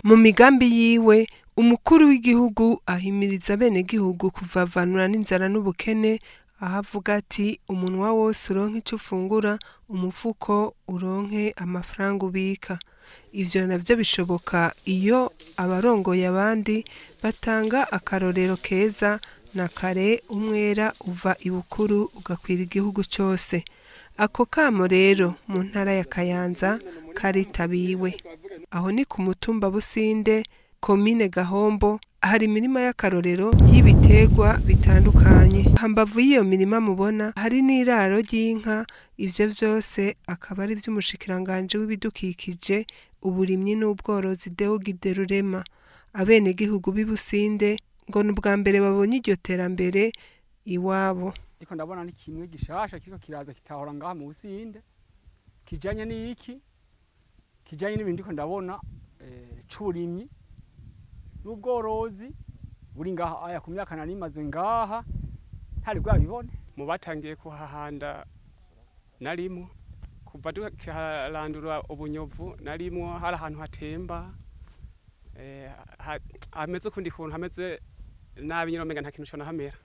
Mu migambi yiwe, umukuru w'igihugu ahimiriza abenegihugu kuvavanura n'inzara n'ubukene, aho avuga ati umunwa wose uronke ico ufungura, umufuko uronke amafaranga ubika. Ivyo navyo bishoboka iyo abarongoye abandi batanga akarorero keza na kare umwera uva ibukuru ugakwira igihugu cose. Ako kamo rero mu ntara ya Kayanza karitabiwe. Aho ni ku mutumba Businde, komine Gahombo, hari imirima y'akarorero y'ibiterwa bitandukanye. Hambavu y'iyo mirima mubona hari n'iraro ry'inka, ivyo vyose akaba ari ivy'umushikiranganji w'ibidukikije, uburimyi n'ubworozi Deogide Rurema. Abenegihugu b'i Businde ngo ni ubwa mbere babonye iryo terambere iwabo. Ariko ndabona ni kimwe gishasha kiriko kiraza kitahora ngaha mu Businde, kijanye n'iki, kijanye n'ibintu ndiko ndabona c'uburimyi n'ubworozi buri ngaha. Aya ku myaka nari maze ngaha ntari bwabibone. Mu batangiye kuhahanda narimo kuva tukiharandura ubunyovu, narimwo hari ahantu hatemba hameze ukundi kuntu, hameze nabi nyine umenga nta kintu cona hamera.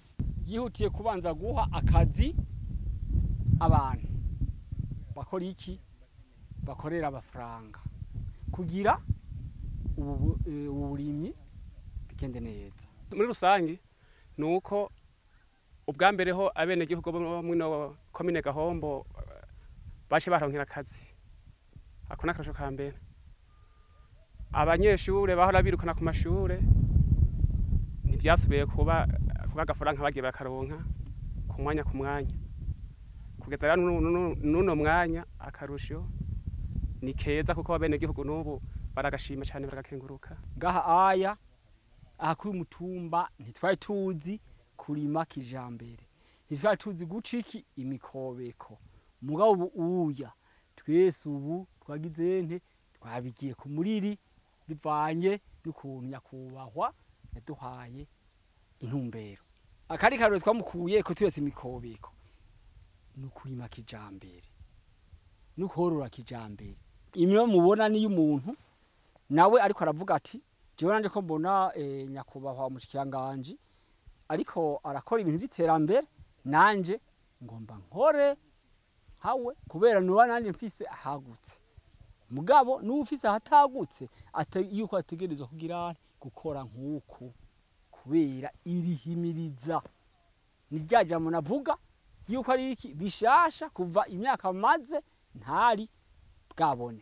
Yihutiye kubanza guha akazi abantu bakora iki, bakorera amafaranga kugira ubu burimyi bigende neza. Muri rusangi nuko ubwa mbere ho abenegihugu bo mwino komine Gahombo bace baronkera akazi, ako n'akarusho ka mbere. Abanyeshure bahora birukana ku mashure ntivyasubiye kuba agafaranga bagiye bakaronka ku mwanya ku mwanya, kugeza rero n'uno mwanya akarusho ni keza, kuko abenegihugu n'ubu baragashima cane, baragakenguruka. Ngaha aya aha kuri mutumba ntitwari tuzi kurima kijambere, ntitwari tuzi guca iki imikobeko, mugabo ubu uya twese ubu twagize nte twabigiye ku muriri bivanye n'ukuntu nyakubahwa yaduhaye intumbero. Akari karore twamukuye ko twese imikobeko ni ukurima kijambere n'ukorora kijambere. Imwe mubona ni y'umuntu nawe ariko aravuga ati jewe nanje ko mbona nyakubahwa umushikiranganji ariko arakora ibintu vy'iterambere, nanje ngomba nkore hawe, kubera nuba nanje mfise ahagutse. Mugabo n'ufise ahatagutse yuko ategerezwa kugira gukora nkuku, kubera irihimiriza ni rya jambo navuga yuko ari iki bishasha kuva imyaka maze ntari bwabone.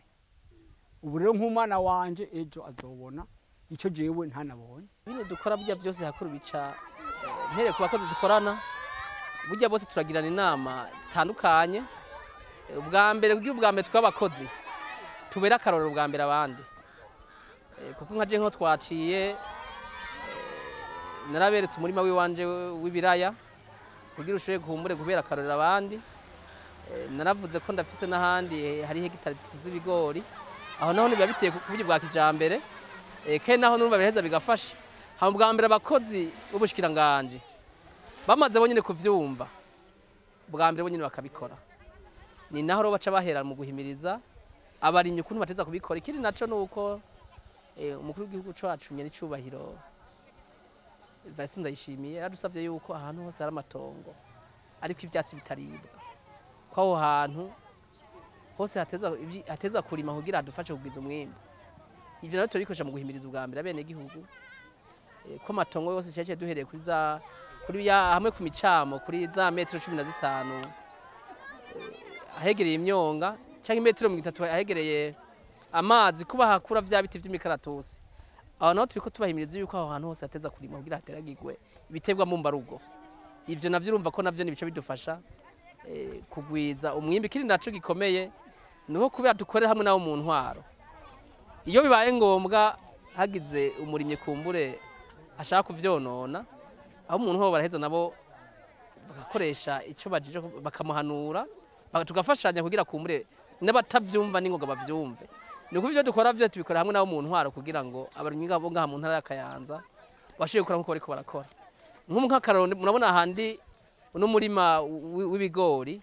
Ubu rero nk'umwana wanje ejo azobona ico jewe ntanabonye. Bine dukora burya vyose hakuru bica mpere ku bakozi dukorana, burya bose turagirana inama zitandukanye. Ubwa mbere kugira ubwa mbere tw'abakozi tubera akarorero ubwa mbere abandi, kuko nka je nko twaciye naraberetse umurima w'iwanje w'ibiraya kugira ushoboye guhumbure kubera akarorero abandi. Naravuze ko ndafise n'ahandi hari hegitari z'ibigori, aho naho biba biteye ku buryo bwa kijambere, ke naho numva biraheza bigafasha. Hama ubwa mbere abakozi b'ubushikiranganje bamaze bonyene kuvyumva ubwa mbere bonyene bakabikora, ni naho ro baca bahera mu guhimiriza abarimyi ukuntu bateza kubikora. Ikindi naco nuko umukuru w'igihugu cacu nyene icubahiro Evariste Ndayishimiye yaradusavye yuko ahantu hose hari amatongo ariko ivyatsi bitaribwa, ko aho hantu hose hateza kurima kugira adufashe kugwiza umwimbu. Ivyo navyo turabikoresha mu guhimiriza ubwa mbere abenegihugu ko amatongo yose cece duhereye kuri za kuri ya hamwe ku micamo kuri za metero 15 ahegereye imyonga canke metero 30 ahegereye amazi, kuba hakura vya biti vy'imikaratusi. Aho naho turiko tubahimiriza yuko aho hantu hose hateza kurima kugira hateragirwe ibiterwa mbumbarugo. Ivyo navyo urumva ko navyo nibice bidufasha kugwiza umwimbi. Ikindi naco gikomeye nuko kubera dukorera hamwe nabo mu ntwaro, iyo bibaye ngombwa hagize umurimyi kumbure ashaka kuvyonona, aho umuntu ho baraheza nabo bagakoresha ico bajije bakamuhanura, tugafashanya kugira kumbure n'abatavyumva n'ingoga bavyumve. Nuko ivyo dukora vyo tubikora hamwe nabo mu ntwaro kugira ngo abarimyi bo ngaha mu ntara ya Kayanza bashobore gukora nkuko bariko barakora. Nk'akarorero murabona ahandi uno murima w'ibigori,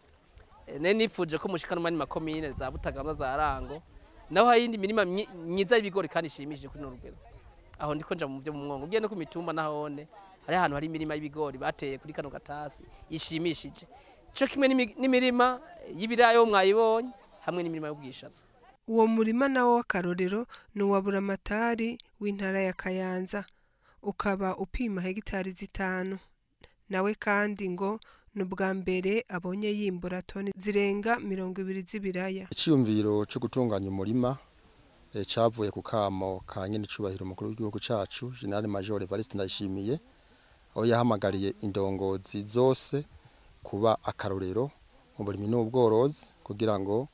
nari nifuje ko mushikana mu makomine za Butaganzwa za Rango, Naho hari indi mirima myiza y'ibigori kandi ishimishije kuri no rugero. Aho ndiko nja mu byo mu mwongo, ugiye no ku mitumba nahone hari ahantu hari imirima y'ibigori bateye kuri kano gatasi ishimishije. Cyo kimwe n'imirima y'ibirayo mwayibonye hamwe n'imirima y'ubwishaza. Uwo murima nawo w'akarorero ni uwa Buramatari w'intara ya Kayanza, ukaba upima hegitari 5. Nawe kandi ngo ni ubwa mbere abonye yimbura toni zirenga 20 z'ibiraya. Iciyumviro cyo gutunganya umurima cavuye ku kamo ka nyen'icubahiro umukuru w'igihugu cacu General Major Evariste Ndayishimiye, aho yahamagariye indongozi zose kuba akarorero mu burimyi n'ubworozi kugira ngo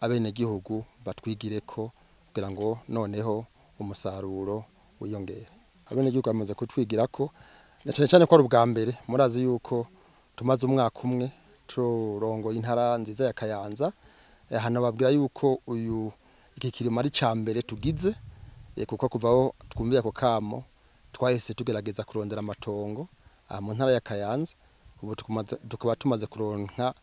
abenegihugu batwigireko, kugira ngo noneho umusaruro wiyongere. Abenegihugu bamaze kutwigirako na cyane cyane ko ari ubwa mbere. Murazi yuko tumaze umwaka umwe turongoye intara nziza ya Kayanza. Hano babwira yuko uyu iki kirimo ari ca mbere tugize, kuko kuvaho twumviye ako kamo twahise tugerageza kurondera amatongo mu ntara ya Kayanza. Ubu tukaba tumaze kuronka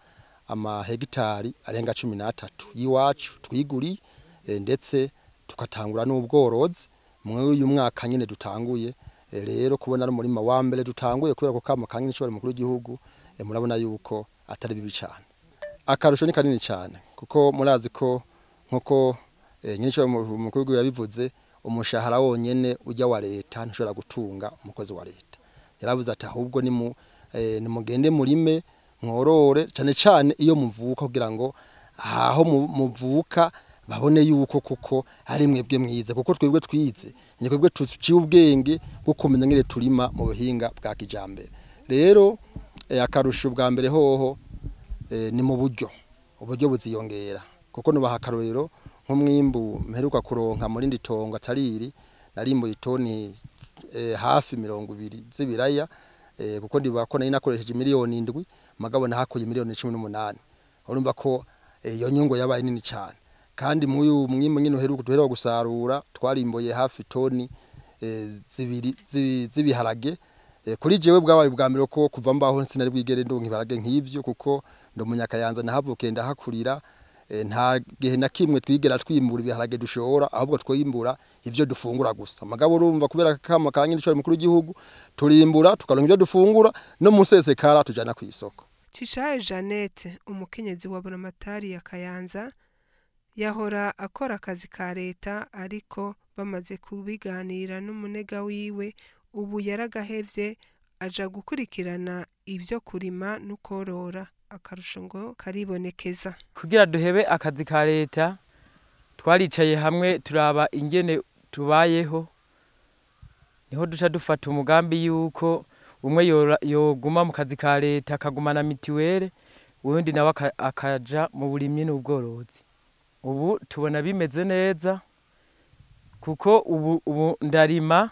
amahegitari arenga 13 y'iwacu twiguri, ndetse tukatangura n'ubworozi muri uyu mwaka nyine dutanguye. Rero kubona ari umurima wa mbere dutanguye kubera ko kamo kanini cyo mukuru w'igihugu, murabona yuko atari bibi cyane. Akarusho ni kanini cyane kuko murazi ko nkuko nyinshi mukuru w'igihugu yabivuze, umushahara wonyene ujya wa leta ntushobora gutunga umukozi wa leta. Yaravuze ati ahubwo ni mugende murime mworore cyane cyane iyo muvuka, kugira ngo aho muvuka babone yuko kuko ari mwebwe mwize, kuko twebwe twize ni twebwe tuciye ubwenge bwo kumenya ngire turima mu buhinga bwa kijambere. Rero akarusho bwa mbere hoho ni mu buryo, uburyo buziyongera, kuko nubaha akarorero nk'umwimbu mperuka kuronka muri ndi tongo atariri narimbuye itoni hafi 20 z'ibiraya, kuko ndibuka ko nari nakoresheje miliyoni 7 mugabo nahakuye miliyoni 18. Urumva ko iyo nyungu yabaye nini cyane. Kandi muyu mwimbu nyine uheruka duheruka gusarura twarimbuye hafi toni 2 z'ibiharage. Kuri jewe bwabaye ubwa mbere ko kuva mbaho sinari bwigere ndonka ibiharage nk'ivyo, kuko ndo munyakayanza nahavukiye ndahakurira, nta gihe na kimwe twigera twimbura ibiharage dushora, ahubwo twimbura ivyo dufungura gusa. Mugabo urumva kubera kama ka nyine cyo mukuru w'igihugu turimbura tukaronka ivyo dufungura no musesekara tujana ku isoko. Cishaye Jeannette, umukenyezi wa Buramatari ya Kayanza, yahora akora akazi ka leta, ariko bamaze kubiganira n'umunega wiwe ubu yaragahevye aja gukurikirana ivyo kurima no korora. Akarusho ngo karibonekeza. Kugira duhebe akazi ka leta twaricaye hamwe turaba ingene tubayeho, niho duca dufata umugambi yuko umwe yoguma mu kazi ka leta akagumana mitiwere, uwundi nawe akaja mu burimyi n'ubworozi. Ubu tubona bimeze neza kuko ubu ndarima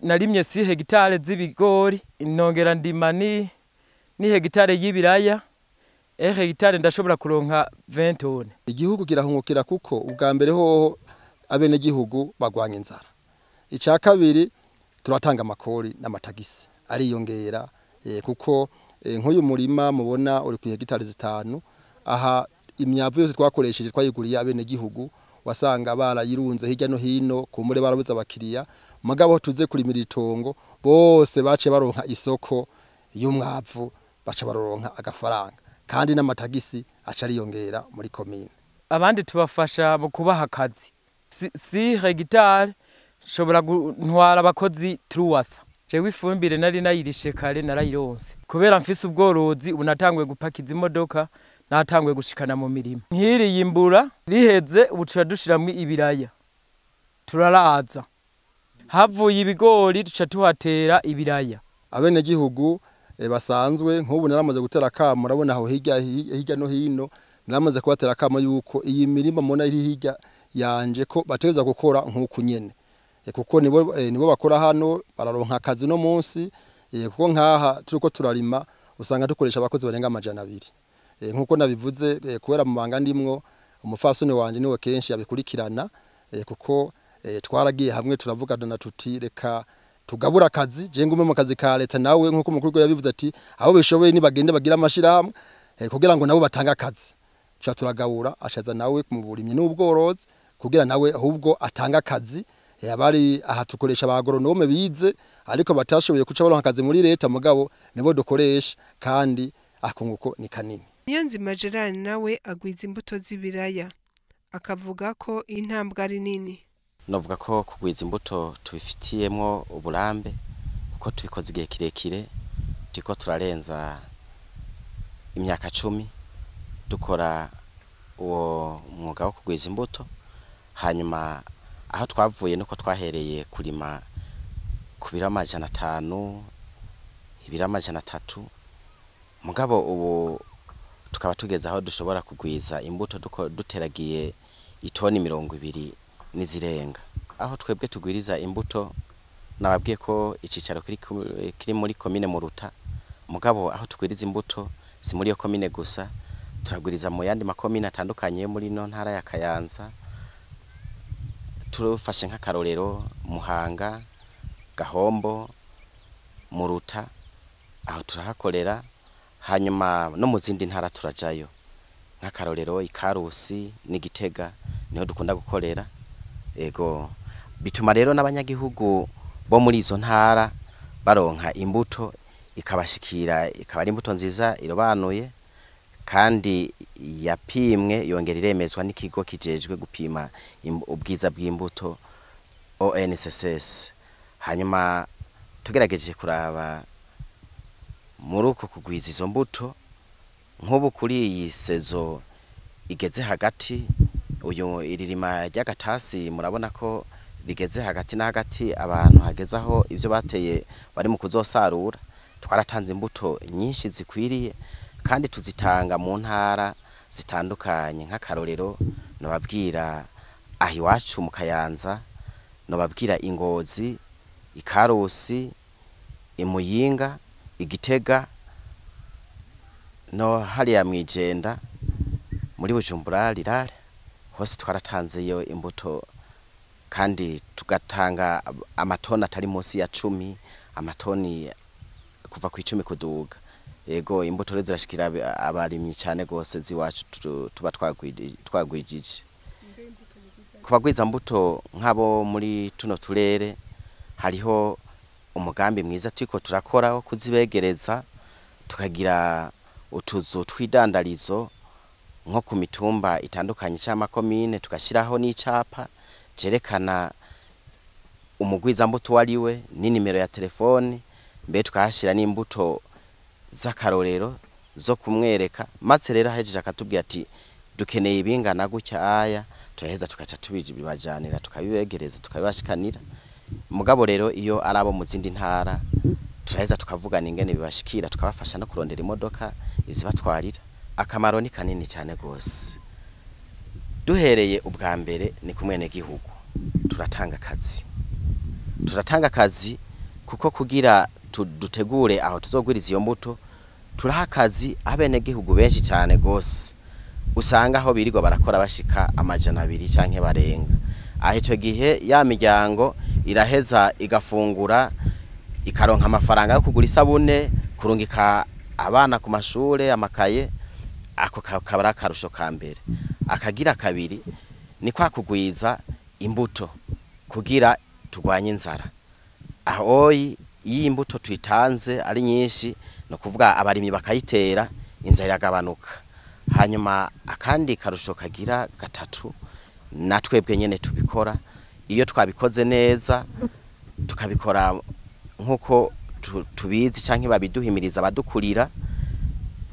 narimye si hegitare z'ibigori, nongera ndima ni hegitare y'ibiraya, hegitare ndashobora kuronka 20 tone. Igihugu kirahungukira kuko ubwa mbere hoho abenegihugu bagwanya inzara. Icya kabiri turatanga amakori n'amatagisi ariyongera, kuko nk'uyu murima mubona uri ku hegitare 5, aha imyavu yose twakoresheje twayiguriye abenegihugu, wasanga barayirunze hirya no hino kumure barabuze abakiriya. Mugabo tuze kurimira itongo bose bace baronka isoko y'umwavu, baca baronka agafaranga, kandi n'amatagisi aca ariyongera muri komine. Abandi tubafasha mu kubaha akazi. Si hegitare shobora guntwara abakozi truwasa. Jewe ifumbire nari nayirishe kare narayironse, kubera mfise ubworozi ubu natanguye gupakiza imodoka, natanguye gushikana mu mirima. Nkiri yimbura riheze ubu turadushiramwe ibiraya turaraza, havuye ibigori duca tuhatera ibiraya. Abenegihugu basanzwe nk'ubu naramaze gutera akamo, murabona aho hirya no hino naramaze kubatera akamo yuko iyi mirima mubona iri hirya yanje ko bategeza gukora nk'uku nyene, kuko nibo bakora hano bararonka akazi no munsi, kuko nkaha turiko turarima usanga dukoresha abakozi barenga 200. Nkuko nabivuze kubera mu banga ndimwo umufasoni wanje niwe kenshi yabikurikirana, kuko twaragiye hamwe turavugana tuti reka tugabura akazi, je ngume mu kazi ka leta nawe nkuko umukuru yabivuze ati abo bishoboye nibagende bagira amashirahamwe kugira ngo nabo batanga akazi. Tuca turagabura, ashaza nawe mu burimyi n'ubworozi kugira nawe ahubwo atanga akazi. Yabari aha tukoresha ba agronome bize ariko batashoboye kuca baronka akazi muri leta, mugabo nibo dukoresha kandi akunguko ni kanini. Niyonzima Gerard nawe agwiza imbuto z'ibiraya, akavuga ko intambwe ari nini. Novuga ko kugwiza imbuto tubifitiyemwo uburambe kuko tubikoze igihe kirekire, turiko turarenza imyaka 10 dukora uwo mwuga wo kugwiza imbuto. Hanyuma aho twavuye nuko twahereye kurima ku biro 500, ibiro 300, mugabo ubu tukaba tugeze aho dushobora kugwiza imbuto duteragiye itoni 20 n'izirenga. Aho twebwe tugwiriza imbuto nababwiye ko icicaro kiri muri komine Muruta, mugabo aho tugwiriza imbuto si muri iyo komine gusa, turagwiriza mu yandi makomine atandukanye yo muri no ntara ya Kayanza. Turufashe nk'akarorero Muhanga, Gahombo, Muruta, aho turahakorera. Hanyuma no mu zindi ntara turajayo, nk'akarorero Ikarusi n'Igitega niho dukunda gukorera. Ego bituma rero n'abanyagihugu bo muri izo ntara baronka imbuto ikabashikira, ikaba ari imbuto nziza irobanuye kandi yapimwe yongera iremezwa n'ikigo kijejwe gupima ubwiza bw'imbuto ONSS. Hanyuma tugerageje kuraba muri uko kugwiza izo mbuto, nk'ubu kuri iyi sezo igeze hagati, uyu iririma ry'agatasi murabona ko rigeze hagati na hagati, abantu hageze aho ivyo bateye bari mu kuzosarura. Twaratanze imbuto nyinshi zikwiriye kandi tuzitanga mu ntara zitandukanye. Nk'akarorero nababwira aho iwacu mu Kayanza, nababwira Ingozi, Ikarusi, Imuyinga, Igitega no hariya mwijenda muri Bujumbura rirare, hose twaratanzeyo imbuto kandi tugatanga amatoni atari munsi ya 10, amatoni kuva ku 10 kuduga. Ego imbuto rero zirashikira abarimyi cyane gose ziwacu tuba twagwijije. Kubagwiza mbuto nk'abo muri tuno turere hariho umugambi mwiza turiko turakora wo kuzibegereza, tukagira utuzu twidandarizo nko ku mitumba itandukanye c'amakomine, tugashiraho n'icapa cerekana umugwiza mbuto wariwe n'inimero ya telefone, mbe tukahashira n'imbuto z'akarorero zo kumwereka. Maze rero ahejeje akatubwira ati dukeneye ibingana gutya aya, turaheza tukaca tubibajanira tukabibegereza tukabibashikanira. Mugabo rero iyo arabo mu zindi ntara turaheza tukavugana ingene bibashikira, tukabafasha no kurondera imodoka izibatwarira. Akamaro ni kanini cyane gose. Duhereye ubwa mbere ni kumwene gihugu, turatanga akazi. Turatanga akazi kuko kugira dutegure aho tuzogwiriza iyo mbuto, turaha akazi abene gihugu benshi cyane gose. Usanga aho birirwa barakora bashika 200 canke barenga. Aho ico gihe ya miryango iraheza igafungura, ikaronka amafaranga yo kugura isabune, kurungika abana ku mashure, amakaye. Ako kabara akarusho ka mbere. Akagira kabiri ni kwa kugwiza imbuto kugira turwanye inzara. Aho iyi imbuto tuyitanze ari nyinshi, no kuvuga abarimyi bakayitera, inzara iragabanuka. Hanyuma akandi karusho kagira gatatu, natwebwe nyene tubikora iyo twabikoze neza, tukabikora nkuko tubizi canke babiduhimiriza abadukurira,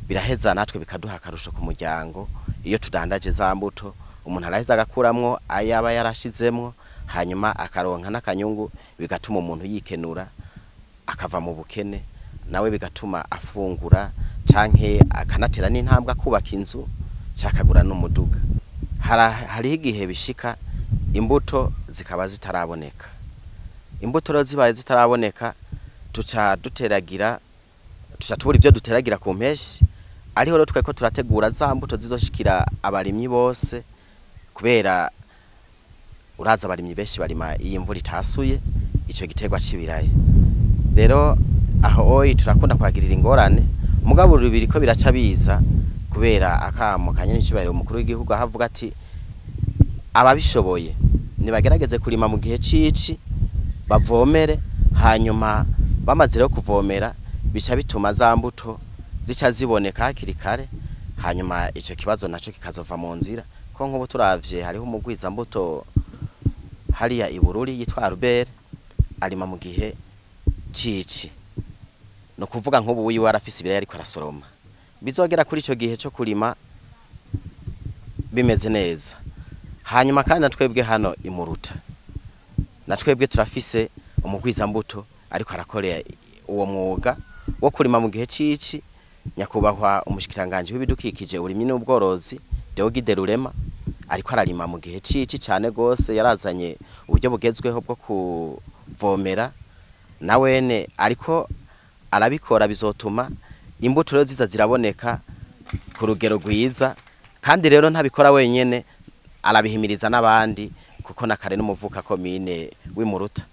biraheza natwe bikaduha akarusho ku muryango. Iyo tudandaje za mbuto umuntu araheza agakuramwo ayaba yarashizemwo, hanyuma akaronka n'akanyungu, bigatuma umuntu yikenura akava mu bukene, nawe bigatuma afungura canke akanatera n'intambwe akubaka inzu cakagura n'umuduga. Hariho igihe bishika imbuto zikaba zitaraboneka. Imbuto rero zibaye zitaraboneka, tuca duteragira, tuca tubura ibyo duteragira ku mpeshi. Ariho rero tweko turategura za mbuto zizoshikira abarimyi bose, kubera uraza abarimyi benshi barima iyi mvura itasuye ico giterwa c'ibirayi. Rero aho oyi turakunda kwagirira ingorane, mugabo rubiri ko biraca biza, Kubera akamo ka nyenicubahiro umukuru w'igihugu, ahavuga ati ababishoboye nibagerageze kurima mu gihe cici, bavomere, hanyuma bamaze rero kuvomera bica bituma za mbuto zica ziboneka hakiri kare, hanyuma ico kibazo naco kikazova mu nzira. Ko nk'ubu turavye hariho umugwiza mbuto hariya ibururi yitwa Albert, arima mu gihe cici, no kuvuga nk'ubu wiwe arafise ibiraya ariko arasoroma, bizogera kuri ico gihe cyo kurima bimeze neza. Hanyuma kandi natwebwe hano imuruta, natwebwe turafise umugwiza mbuto ariko arakorera uwo mwuga wo kurima mu gihe cici. Nyakubahwa umushikiranganje w'ibidukikije, uburimyi n'ubworozi, Deogide Rurema, ariko ararima mu gihe cici cane gose, yarazanye uburyo bugezweho bwo kuvomera, nawene ariko arabikora, bizotuma imbuto rero ziza ziraboneka ku rugero rwiza. Kandi rero ntabikora wenyene, arabihimiriza n'abandi, kuko na kare n'umuvuka komine w'imuruta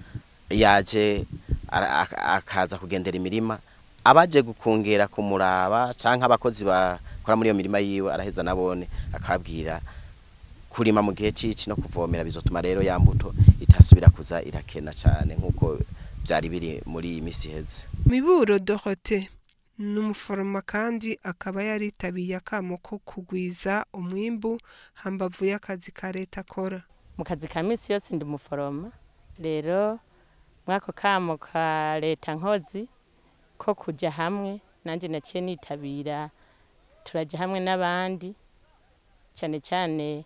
yaje akaza kugendera imirima, abaje gukungera kumuraba canke abakozi bakora muri iyo mirima yiwe, araheza nabone akabwira kurima mu gihe cici no kuvomera, bizotuma rero ya mbuto itasubira kuza irakena cane nkuko byari biri muri iyi misi iheze. Miburo Dorothée ni umuforoma kandi akaba yaritabiye akamo ko kugwiza umwimbu hambavu y'akazi ka leta akora. Mu kazi ka misi yose ndi umuforoma, rero mwako kamo ka leta nkozi ko kuja hamwe nanje naciye nitabira, turaja hamwe n'abandi, cyane cyane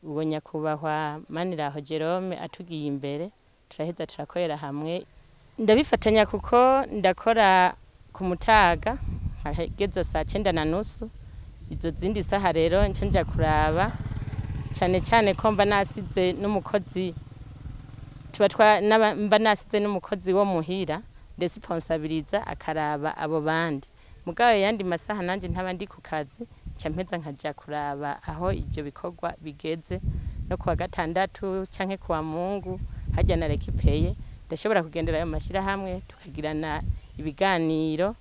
uwo nyakubahwa Maniraho Jerome atugiye imbere, turaheza turakorera hamwe. Ndabifatanya kuko ndakora ku mutaga hageze saa 9:30, izo zindi saha rero nca nja kuraba, cyane cyane ko mba nasize n'umukozi, tuba mba nasize n'umukozi wo muhira responsabiliza akaraba abo bandi. Mugabo yandi masaha nanje ntaba ndi ku kazi, nca mpeza nkaja kuraba aho ibyo bikorwa bigeze. No kuwa gatandatu canke kuwa Mungu hajya na rekipeye, ndashobora kugendera ayo mashirahamwe tukagirana ibiganiro,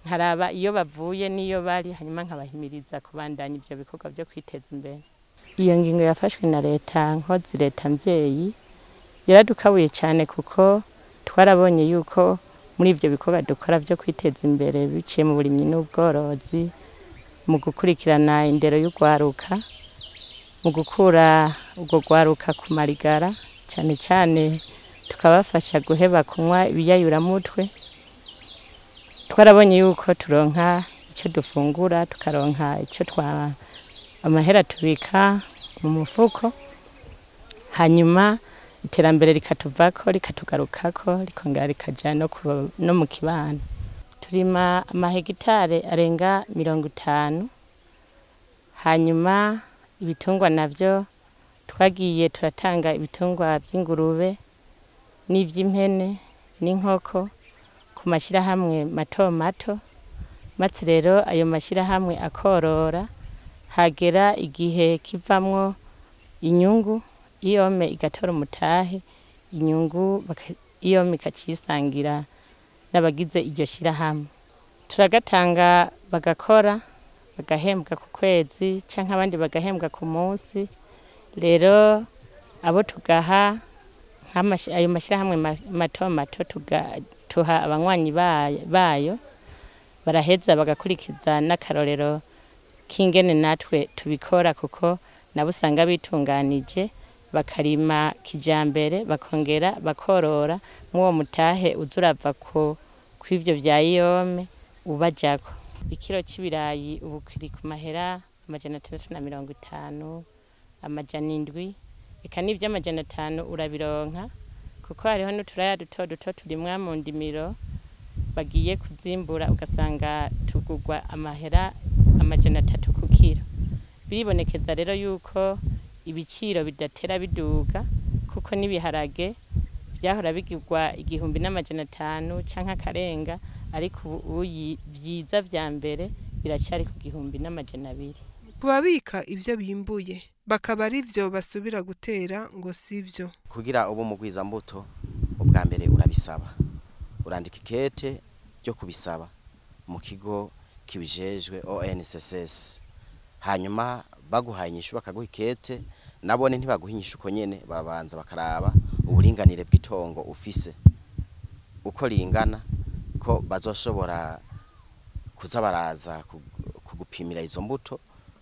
nkaraba iyo bavuye niyo bari, hanyuma nkabahimiriza kubandanya ibyo bikorwa byo kwiteza imbere. Iyo ngingo yafashwe na leta nkozi, leta mvyeyi, yaradukabuye cyane, kuko twarabonye yuko muri ibyo bikorwa dukora byo kwiteza imbere biciye mu burimyi n'ubworozi, mu gukurikirana indero y'ugwaruka, mu gukura ubwo gwaruka ku marigara, cyane cyane tukabafasha guheba kunywa ibiyayuramutwe, twarabonye yuko turonka icyo dufungura, tukaronka icyo twa amahera tubika mu mufuko, hanyuma iterambere rikatuvako rikatugarukako rikongera rikaja no mu kibano. Turima amahegitare arenga 50, hanyuma ibitungwa navyo twagiye turatanga ibitungwa by'ingurube n'ivy'impene n'inkoko ku mashyirahamwe mato mato, maze rero ayo mashyirahamwe akorora, hagera igihe kivamwo inyungu iyome igatora umutahe, inyungu iyome ikacisangira n'abagize iryo shyirahamwe. Turagatanga bagakora bagahembwa ku kwezi canke abandi bagahembwa ku munsi. Rero abo tugaha ayo mashyirahamwe mato mato tuha abanywanyi bayo, baraheza bagakurikiza n'akarorero k'ingene natwe tubikora, kuko nabo usanga bitunganije bakarima kijambere bakongera bakorora, mw'uwo mutahe uzurava ku kw'ivyo vya iyome ubajako. Ikiro c'ibirayi ubu kiri ku mahera 650, 700, eka n'ivy'amajana 5 urabironka, kuko hariho n'uturaya duto duto turimwa mu ndimiro bagiye kuzimbura, ugasanga tugurwa amahera 300 ku kiro. Biribonekeza rero yuko ibiciro bidatera biduga, kuko n'ibiharage vyahora bigurwa 1500 canke akarenga, ariko ubu vyiza vya mbere biracyari ku 1200. Kubabika ivyo bimbuye bakaba ari vyo basubira gutera ngo sivyo. Kugira ubu mugwiza mbuto ubwa mbere urabisaba, urandika ikete ryo kubisaba mu kigo kibijejwe ONSSS. Hanyuma baguhaye inyishu bakaguha ikete, nabone ntibaguha inyishu uko nyene, babanza bakaraba uburinganire bw'itongo ufise uko ringana, ko bazoshobora kuza baraza kugupimira izo mbuto,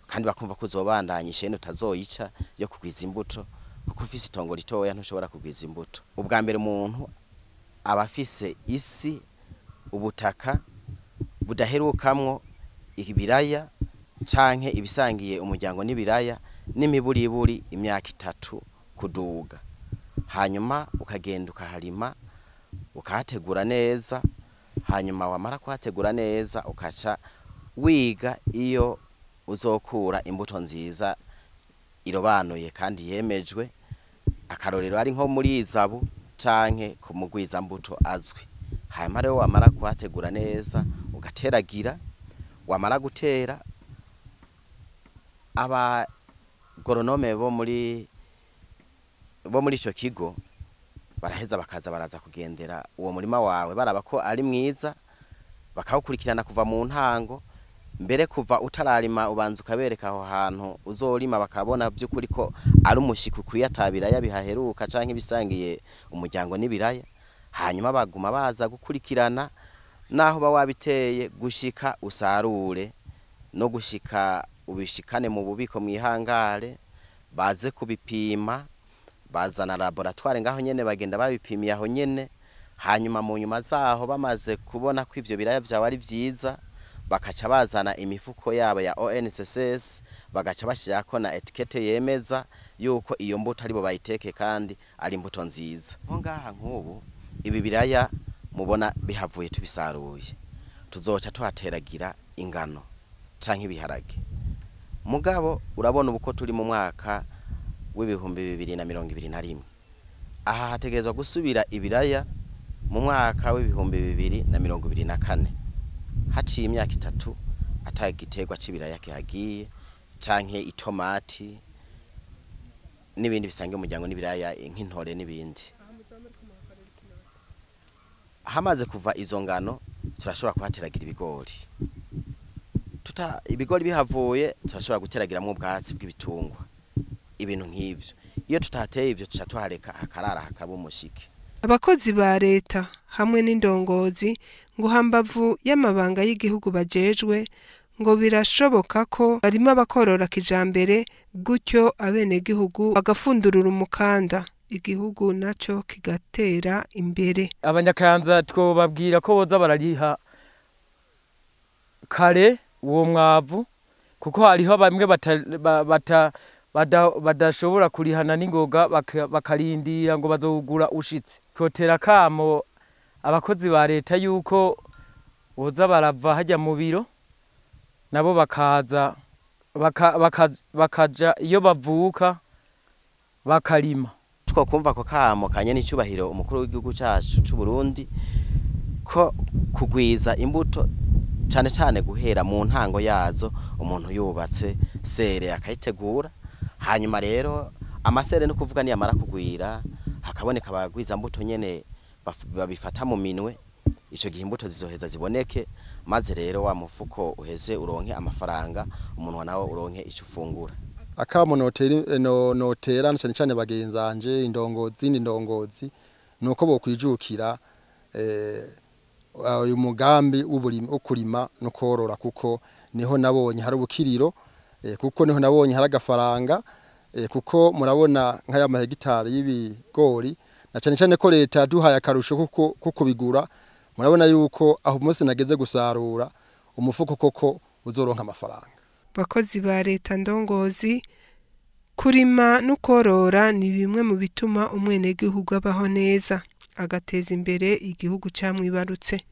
kandi bakumva ko uzobandanya ishene utazoyica yo kugwiza imbuto, kuko ufise itongo ritoya ntushobora kugwiza imbuto. Ubwa mbere umuntu aba afise isi, ubutaka budaherukamwo ibiraya canke ibisangiye umuryango n'ibiraya n'imiburiburi imyaka 3 kuduga. Hanyuma ukagenda ukaharima ukahategura neza, hanyuma wamara kuhategura neza ukaca wiga iyo uzokura imbuto nziza irobanuye kandi yemejwe, akarorero ari nko muri izabu canke ku mugwiza mbuto azwi. Hanyuma rero wamara kuhategura neza ugateragira, wamara gutera aba goronome bo muri ico kigo baraheza bakaza baraza kugendera uwo murima wawe, baraba ko ari mwiza, bakawukurikirana kuva mu ntango, mbere kuva utararima ubanza ukabereka aho hantu uzorima, bakabona by'ukuri ko ari umushiko kuyatabira yabihaheruka canke ibisangiye umuryango n'ibiraya. Hanyuma baguma baza gukurikirana naho ba wabiteye gushika usarure no gushika ubishikane mu bubiko mwihangare, baze kubipima, bazana laboratoire ngaho nyene bagenda babipimiye aho nyene. Hanyuma mu nyuma zaho bamaze kubona ko ivyo biraya vyawe ari vyiza, bakaca bazana imifuko yabo ya ONSSS, bagaca bashirako na etikete yemeza yuko iyo mbuto aribo bayiteke kandi ari imbuto nziza. Nko ngaha nk'ubu ibi biraya mubona bihavuye tubisaruye, tuzoca tuhateragira ingano canke ibiharage. Mugabo urabona ubuko turi mu mwaka w'2021, aha hategerezwa gusubira ibiraya mu mwaka w'2024, haciye imyaka 3 atagiterwa c'ibiraya kihagiye canke itomati n'ibindi bisangiye umuryango n'ibiraya nk'intore n'ibindi. Hamaze kuva izo ngano turashobora kuhateragira ibigori. Ibigori bihavuye turashobora guteragiramwo ubwatsi bw'ibitungwa, ibintu nk'ivyo. Iyo tutateye ivyo tuca tuhareka hakarara hakaba umushike. Abakozi ba leta hamwe n'indongozi ngo hambavu y'amabanga y'igihugu bajejwe, ngo birashoboka ko barima bakorora kijambere, gutyo abenegihugu bagafundurura umukanda, igihugu naco kigatera imbere. Abanyakayanza twobabwira ko boza barariha kare uwo mwavu, kuko hariho bamwe badashobora kurihana n'ingoga bakarindira ngo bazogura ushitse. Kotera kamo abakozi ba leta yuko boza barava hajya mu biro nabo bakaza bakaja iyo bavuka bakarima. Twakumva ko kamo kanye n'icyubahiro umukuru w'igihugu cyacu c'u Burundi ko kugwiza imbuto cyane cyane guhera mu ntango yazo, umuntu yubatse sere akayitegura. Hanyuma rero amasere no kuvuga ni yamara kugwira hakaboneka abagwiza mbuto nyene babifata mu minwe, ico gihe imbuto zizoheza ziboneke, maze rero wa mufuko uheze uronke amafaranga, umuntu nawe uronke ico ufungura. Akamo notera cyane cyane bagenzanje indongozi n'indongozi nuko bokwijukira uyu mugambi w'uburimi ukurima no korora, kuko niho nabonye hari ubukiriro, kuko niho nabonye hari agafaranga, kuko murabona nk'aya mahegitari y'ibigori na cyane cyane ko leta yaduhaye akarusho kuko kubigura, murabona yuko aho umunsi nageze gusarura umufuko koko uzoronka amafaranga. Bakozi ba leta ndongozi, kurima no korora ni bimwe mu bituma umwenegihugu abaho neza agateza imbere igihugu camwibarutse.